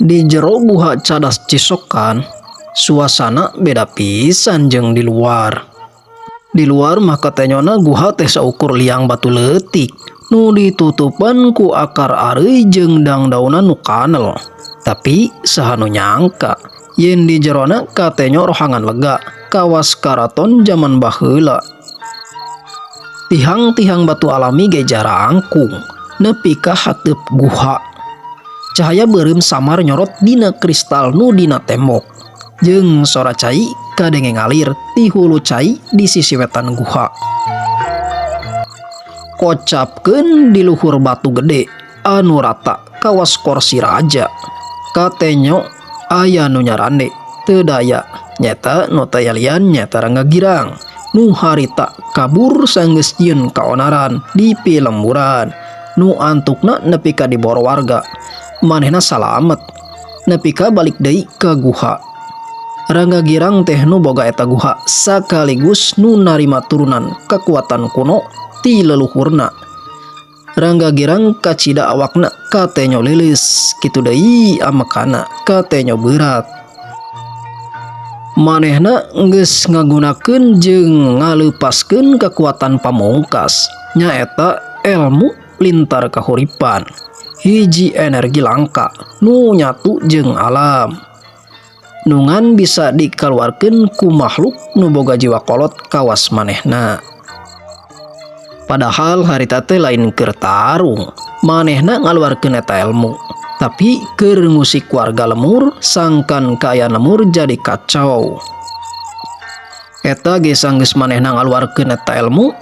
Di jero guha Cadas Cisokan, suasana beda pisan jeung di luar. Di luar mah katenyona guha teh saukur liang batu leutik nu ditutupan ku akar areuy jeung dangdaunan nu kanel. Tapi saha nu nyangka yen di jerona katenyo rohangan lega kawas karaton jaman baheula. Tihang-tihang batu alami ge jarangkung nepi ka hateup guha. Cahaya beureum samar nyorot dina kristal nu dina tembok. Jeung sora cai kadenge ngalir ti hulu cai di sisi wetan guha. Kocapkeun di luhur batu gede anu rata kawas korsi raja. Katenyo aya nu nyarande teu daya nyata nu taya lian nyata Rangga Girang nu harita kabur sanggeus jieun kaonaran di pilemburan nu antukna nepi ka diboro warga. Manehna salamet nepi ka balik deui ka guha. Rangga Girang teh nu boga eta guha sakaligus nu narima turunan kekuatan kuno ti leluhurna. Rangga Girang kacida awakna katenyo lilis kitu deui amekana katenyo beurat. Manehna geus ngagunakeun jeung ngaleupaskeun kekuatan pamungkas nyaeta elmu lintar kahuripan. Hiji energi langka nu nyatu jeung alam. Nungan bisa dikaluarkeun ku makhluk nu boga jiwa kolot kawas manehna. Padahal harita teh lain keur tarung, manehna ngaluarkeun eta elmu, tapi keur ngusik warga lemur sangkan kaayaan lemur jadi kacau. Eta ge sanggeus manehna ngaluarkeun eta elmu,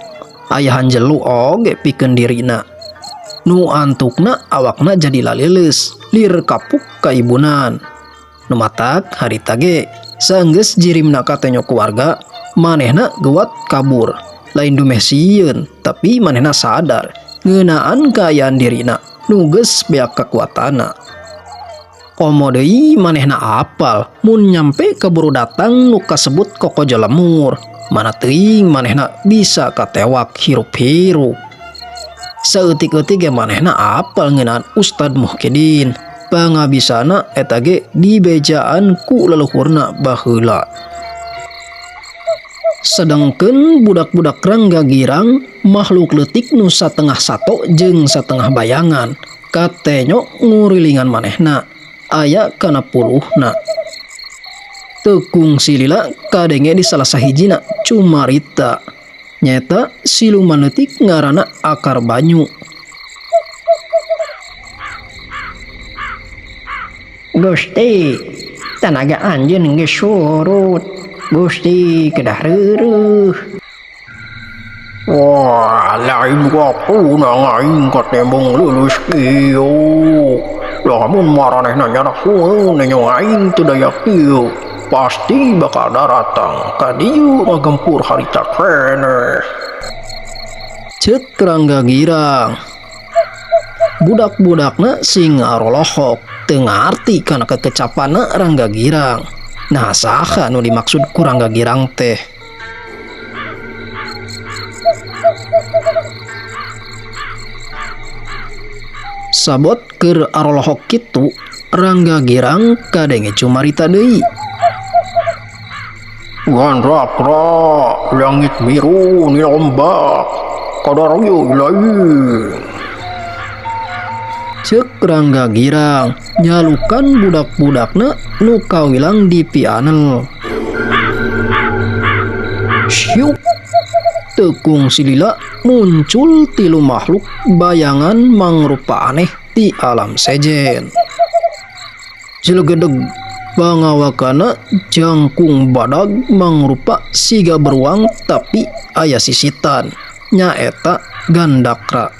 aya hanjelu oge pikeun dirina. Nu antukna awakna jadi lalileus, lir kapuk kaibunan. Nu matak harita ge sanggeus jirimna katenyo ku warga, manehna geuwat kabur. Lain dumeh sieun, tapi manehna sadar ngeunaan kaayaan dirina nu geus beak kekuatanna. Komo deui manehna apal mun nyampe keburu datang nu kasebut kokojo lemur, mana teuing manehna bisa katewak hirup-hirup. Saeutik-eutik ge manehna apal ngeunaan Ustad Muhkidin, pangabisana eta ge dibejaan ku leluhurna baheula. Sedangkeun budak-budak Rangga Girang makhluk leutik nu satengah sato jeung satengah bayangan katenyo ngurilingan manehna aya kana puluhna. Teu kungsi lila kadenge di salah sahijina cumarita nyaeta siluman leutik ngaranna Akar Banyu. Gusti, tanaga anjeun geus surut. Gusti kedah reureuh. Wah, lain waktuna aing katembong lulus kieu. Lamun maranehna nyarakueun nyo aing teu daya kieu, pasti bakal daratang ka dieu ngagempur harita keneh. Ceuk Rangga Girang. Budak-budakna sing ngarolohok teu ngarti kana kekecapanna Rangga Girang. Nah, saha nu dimaksud ku Rangga Girang teh? Sabot keur arolohok kitu, Rangga Girang kadenge cumarita deui. Gandrakra, langit biru ni ombak, kadar ieu lain. Ceuk Rangga Girang nyalukan budak-budakna nu kawilang di pianel. Syuk, tekung silila muncul tilu makhluk bayangan mangrupa aneh ti alam sejen. Jelegedeg pangawakana jangkung badag mangrupa siga beruang tapi aya sisitan nyaeta Gandakra.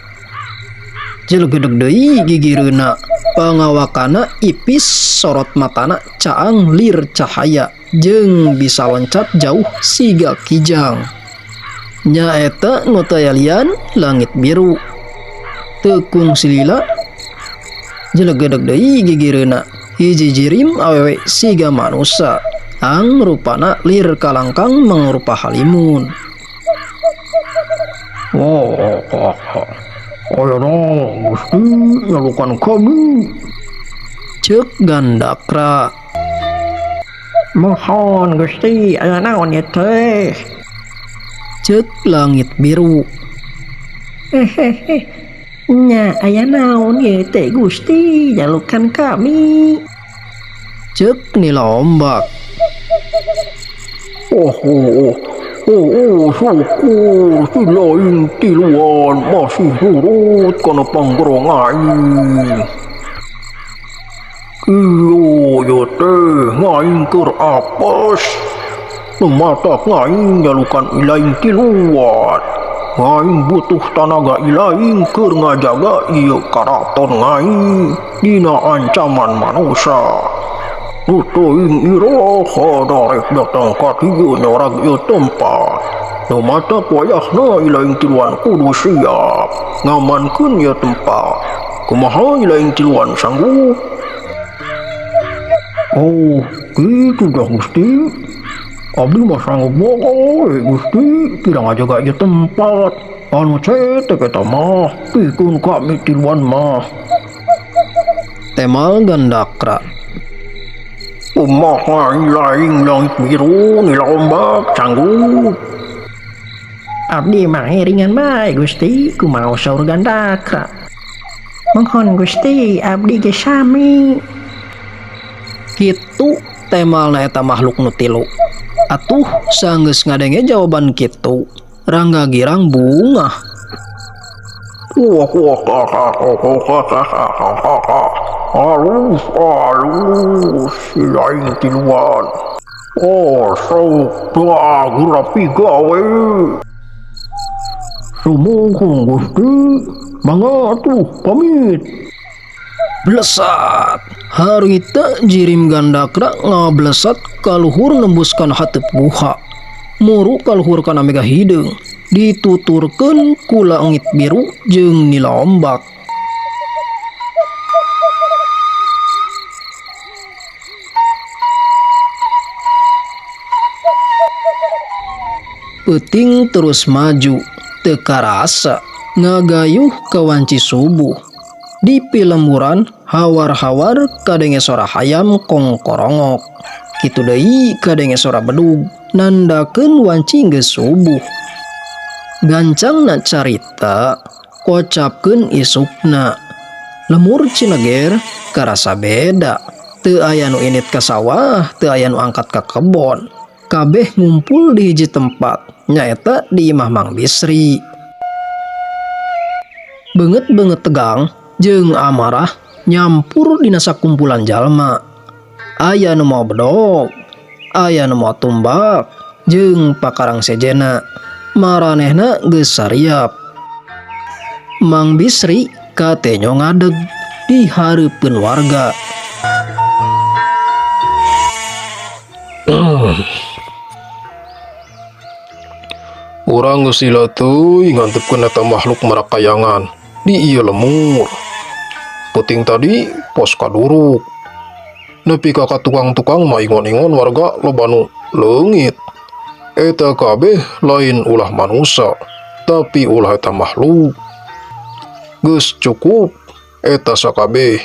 Jelegedeg deui gigireuna pangawakana ipis sorot matana caang lir cahaya jeung bisa loncat jauh siga kijang. Nyaeta nu taya lian langit biru. Tekung silila jelegedeg deui gigireuna hiji jirim awewe siga manusa ang rupana lir kalangkang mangrupa halimun. Wah, ayeuna Gusti nyalukan kami. Ceuk Gandakra. Mohon Gusti, aya naon ieu teh? Ceuk Langit Biru. Hehehe. Nya aya naon ieu teh Gusti, jalukan kami. Ceuk Nila Ombak. Oh, oh, oh, oh, syukur si laing tiluan masih nurut kana panggerong aing. Iyo, ieu teh ngaing keur apes. Nu matak ngaing nyalukan ilaing tiluan. Ngaing butuh tanaga ilaing keur ngajaga ieu karaton ngaing dina ancaman manusia. Nu teuing iraha darek datang ka dieu nyorag ieu tempat. Nu matak wayahna ilaing tiluan kudu siap ngamankeun ieu tempat. Kumaha ilaing tiluan sanggup? Oh, gitu dah Gusti. Abdi mah sanggup wae Gusti, kira ngajaga ieu tempat. Anu cetek eta mah, pikeun kami tiluan mah. Temal Gandakra. Kumaha ilaing Langit Biru Nila Ombak sanggup? Abdi mah ringan bae Gusti, kumaha saur Gandakra. Mohon Gusti, abdi ge sami. Kitu temalna eta makhluk nu tilu. Atuh sanggeus ngadenge jawaban kitu, Rangga Girang bungah. Wah, wah, halus, halus, si laing tiluan. Oh, sok bagus rapi gawe. Sumuhun Gusti, mangga atuh pamit. Blesat, harita jirim Gandakra ngablesat kaluhur nembuskan hateup guha. Muru kaluhur kana mega hideung, dituturkeun ku Langit Biru jeung Nila Ombak. Peuting terus maju, teu karasa ngagayuh ka wanci subuh. Di pilemburan hawar-hawar kadenge sora hayam kongkorongok. Kitu deui kadenge sora bedug nandakeun wanci geus subuh. Gancangna carita kocapkeun isukna. Lemur Cineger karasa beda. Teu aya nu indit ka sawah, teu aya nu angkat ka kebon. Kabeh ngumpul di hiji tempat, nyaeta di imah Mang Bisri. Beungeut-beungeut tegang jeung amarah nyampur dina sakumpulan jalma. Aya nu mawa bedog, aya nu mawa tumbak, jeung pakarang sejena. Maranehna geus sariap. Mang Bisri katenyo ngadeg di hareupeun warga. Urang geus lila teuing ngantepkeun eta makhluk marakayangan di ieu lemur. Peuting tadi pos kaduruk. Nepi ka tukang-tukang mah ingon-ingon warga loba nu leungit. Eta kabeh lain ulah manusa, tapi ulah eta makhluk. Geus cukup eta sakabeh.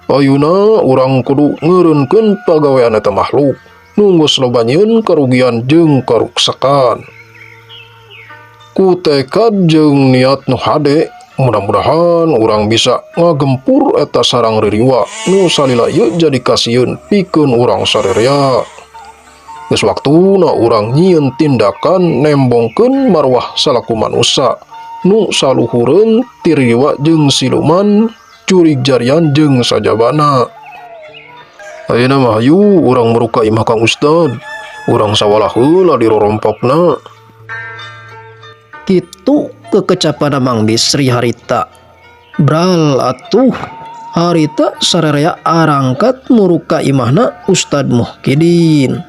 Ayeuna urang kudu ngeureunkeun pagawean eta makhluk nu geus loba nyieun karugian jeung karuksakan. Ku tekad jeung niat nu hade, mudah-mudahan urang bisa ngagempur eta sarang ririwa nu salila ieu jadi kasieun pikeun urang sarerea. Geus waktuna urang nyieun tindakan nembongkeun marwah salaku manusa nu saluhureun ti ririwa jeung siluman, jurig jarian jeung sajabana. Ayeuna mah hayu urang muruka imah Kang Ustad. Urang sawalah heula di rorompokna. Kitu kekecapan Mang Bisri harita. Bral atuh harita sarerea arangkat muruka imahna Ustad Muhkidin.